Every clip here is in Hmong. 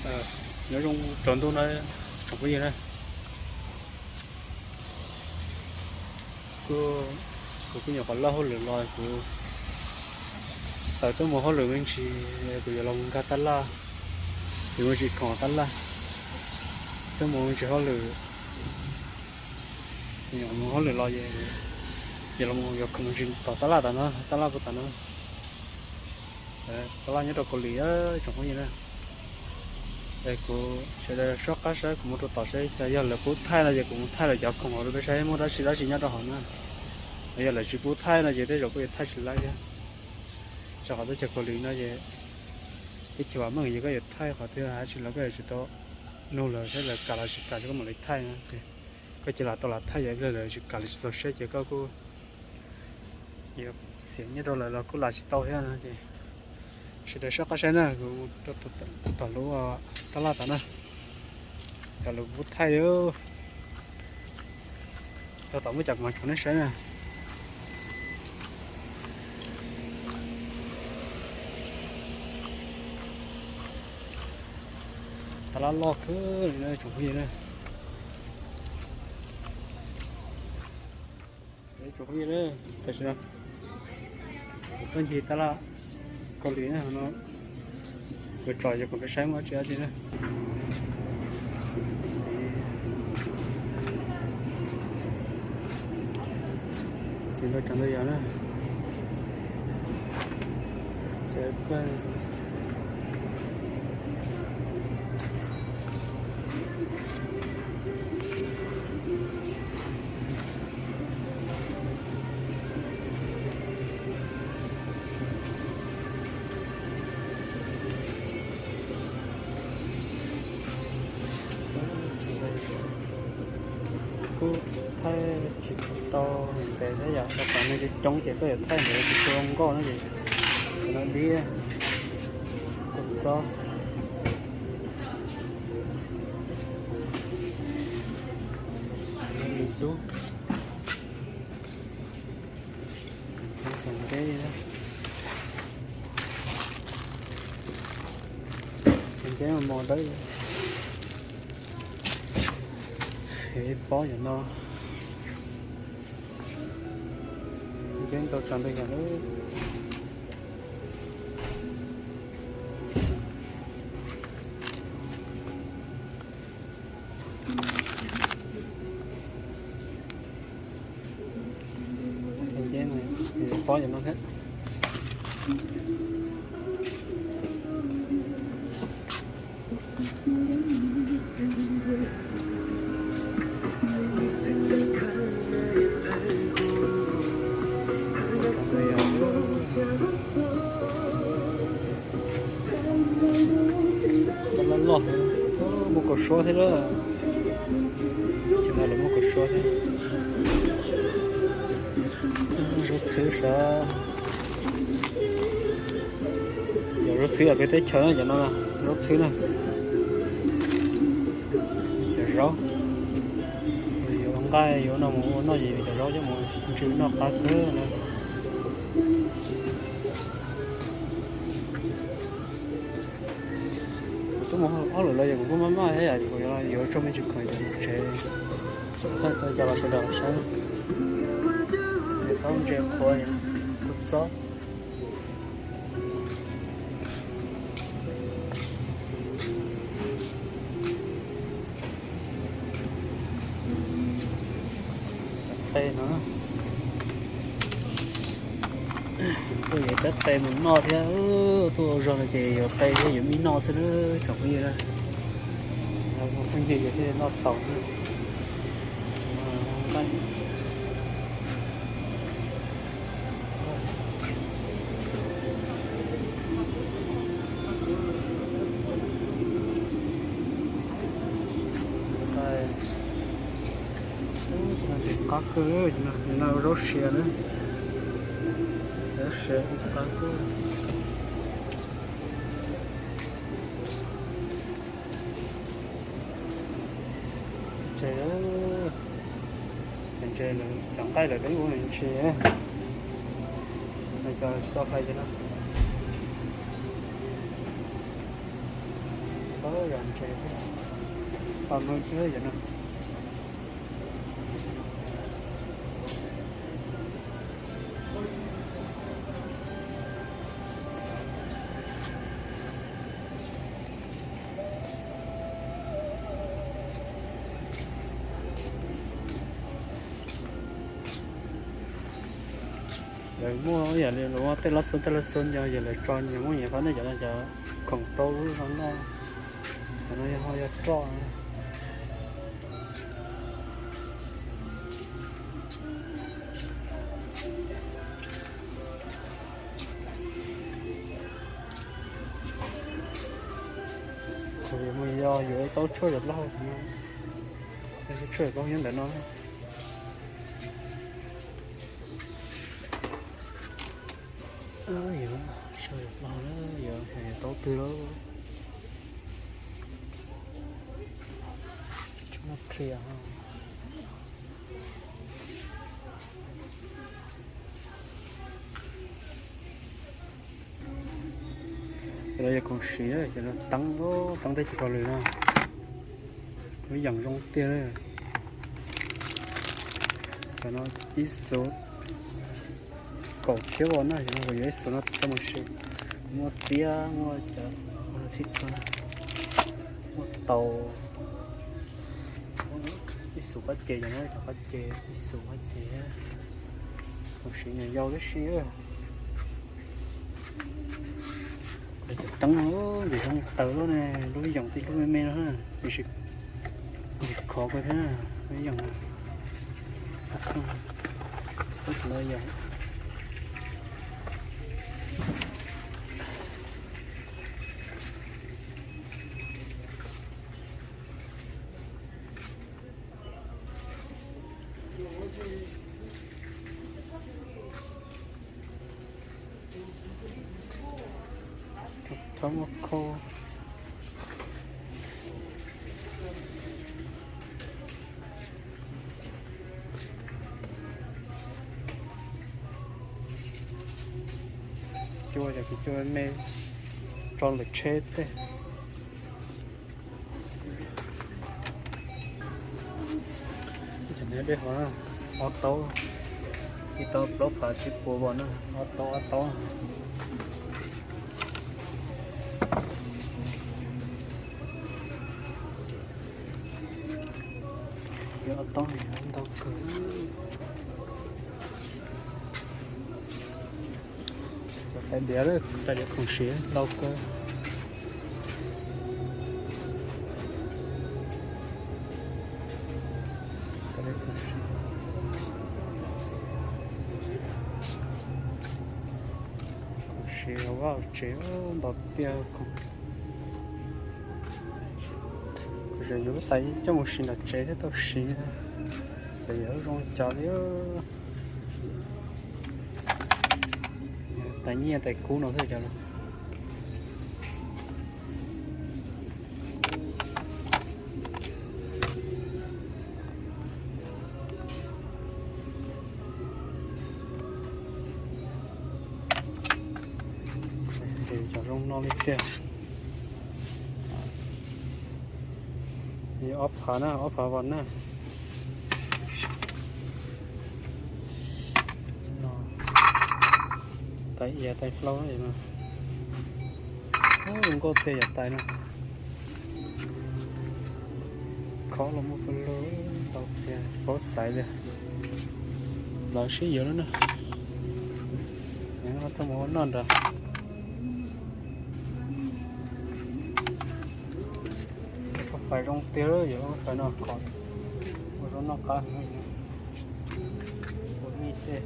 Nyob zoo tsaus ntuj na, tsoom phooj ywg na. Kuv, kuv kuj nyuam qhuav loj hauj lwm los kuv tawm tuaj mus hauj lwm me ntsis, kuv yuav los mus nkag tab laj, yuav mus tsim khoom tab laj, tuaj mus me ntsis hauj lwm, mus hauj lwm los es yuav los yuav khoom me ntsis tom tab laj tom no, tab laj puag tom no. Tab laj nyob rau Kaus Lim tsoom phooj ywg na. Es kuv sawv daws soj qab saib kuv mus rau tom saib cas yog lawv pub thaij no ces kuv mus thaij lawv cov khoom rau peb saib muaj dab tsi dab tsi nyob rau hauv na. Yog lawv tsis pub thaij no ces tej zaum kuj yuav thaij tsis laib thiab. Rau qhov teb chaws Kaus Lim no ces teb chaws vam meej ces koj yuav thaij qhov twg dab tsi los koj yuav tsum tau nug lawv saib lawv kam los tsis kam rau koj mam li thaij na. Koj cia lam tau lam thaij, yog ib pliag lawv tsis kam lawv tsis txaus siab ces koj kuj yuav xiam nyiaj rau lawv los kuj lam tsis tau thiab no ces sawv daws soj qab saib na, kuv mus rau tom lub tab laj tom na, cov lawv pub thaij, tau tom muaj cov kuv mam tsom nej saib na. Tab laj loj kawg li na tsoom phooj ywg na. Tsoom phooj ywg na, tam sim no kuv tuaj ncig tab laj Kaus Lim na, no kuv tsom yog kuv peb saib muaj dab tsi dab tsi na. Txiv ntau tsav ntau yam na. Kuj thaij tsis tau ntev thiab yom, rau qhov neeg coob coob ces koj yuav thaij ntev tsis tshua zoo nkauj no ces no dib, kua txob, dub, txaus nteb, txaus nteb mos dawb. Ib pob yam no, nteb ntau tsav ntau yam lawm. Pob yam no thiab. Loj loj, muaj kaus suab thiab lawm. Ces no lawv muaj kaus suab thiab. Zaub txhwb sav. Cov zaub txhwb peb teb chaws no, cov no zaub txhwb na. Cov zaub yuav nqaij yuav no mus ua noj ces cov zaub coj mus ntsw noj qab kawg na. Kuv twb mus ob lwm los ces kuv kuj maj maj thiab yom, kuv yuav tso me ntsis khoom cov tsev, thaij tau cov los sawv daws saib. Taub ntse qhuav, kua txob, qe no. Tuaj yuav tab qe mus noj thiab, tuaj ua zog no ces yuav qe thiab yuav mij noj xwb na tsoom phooj ywg na. Phooj ywg yog thiaj noj tau na. Ntxim qab kawg, no zaub siav na, zaub siav ntxim qab kawg. Ntses, ntses lawv cov nqaij lawv peb ua ntses, no cov tsis tau hlais ces no. Yog ntses thiab, paj mawg thiab yom no. Lawv muaj yam li lawv muaj tej lab xub tej lab xub nyo yog lawv tso nyias muaj nyias qhov nej cov no cov khoom rau lub no noj. Cov no yog ho yog roj. Kuv yuav mus yos yuav ib taub tshuaj yam plaub hau, tshuaj yam plaub hau nyob ntawm no. Yuav tshuaj yam plaub hau na, yuav taub twg lawm. Tshuaj qhia. Cov no yog khoom siv, cov no teeb, teeb teb chaws Hauv Lwm no. Lub yeem zoo tiag. Cov no ib xuv kaum txhiab os na, cov no kuv yuav ib xuv no coj mus siv. Muaj txiab, muaj cov txhij txhua, muaj taus. Ib xuv qab ces, cov no cov qab ces, ib xuv qab ces. Khoom siv nyuam yaus tib si. Cov teeb no ces zoo taws lub ne, lub yeem tib lub me me no, tiam sis khov kawg thiab lub yeem. Thaub muaj khau. Cua, cov cua me tso lawm tsheb tej. Cov no dej hov, ob taub, ib taub plaub phav tsib puas vos na, ob taub ob taub. Ob taub ntau kawg. Tais diav, tais diav khoom siv ntau kawg. Khoom siv hauv vaj hauv tsev ntau tiag. Kuv tseem yuav lub tais coj mus siv nram tsev thiab tau siv, ces yuav zoo cas li. Tais nyiaj tais kub no xwb cov no. Cov zoo no li tiag. Ob phav na, ob phav vos na. Tais iav tais hlau no. Zoo nkauj tiag yam tais no. Khob los muaj pw lug ntau tiag, paub xaiv tiag. Lawv sib yuav lawm na. Tuaj mus ua noj nrad. Lub fais zoo tiag, yog lub fais no khov, ua zaub noj qab heev. Ua mij tej.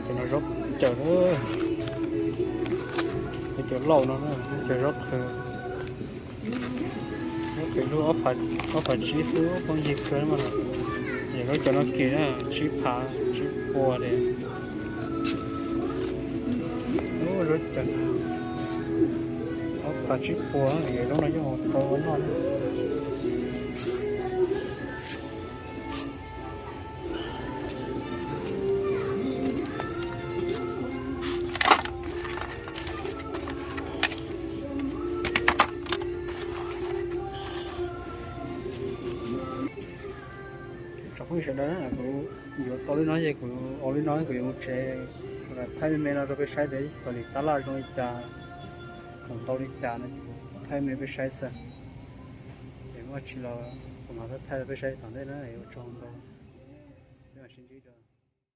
Cov no zaub cawm, cov lauj no, cov zaub qhwv. Zaub qhwv lub ob phav tsib xwb poob yig kawg mas. Yog zaub cov no kiag na, tsib phav tsib puas li. Lub zaub cawm ob phav tsib puas, zaub no yeej tau ua noj. Phooj ywg sawv daws, kuv yuav tau li no ces kuv ua li no, kuv yuav mus tsev, kuv lam thaij me me no rau peb saib tias ib tug tab laj zoo li cas, khoom ntau li cas no ces kuv thaij me peb saib xwb. Es muaj tsis los kuv mam thaij rau peb saib tom ntej na, ua tsaug ntau. Peb mam sib ntsib dua.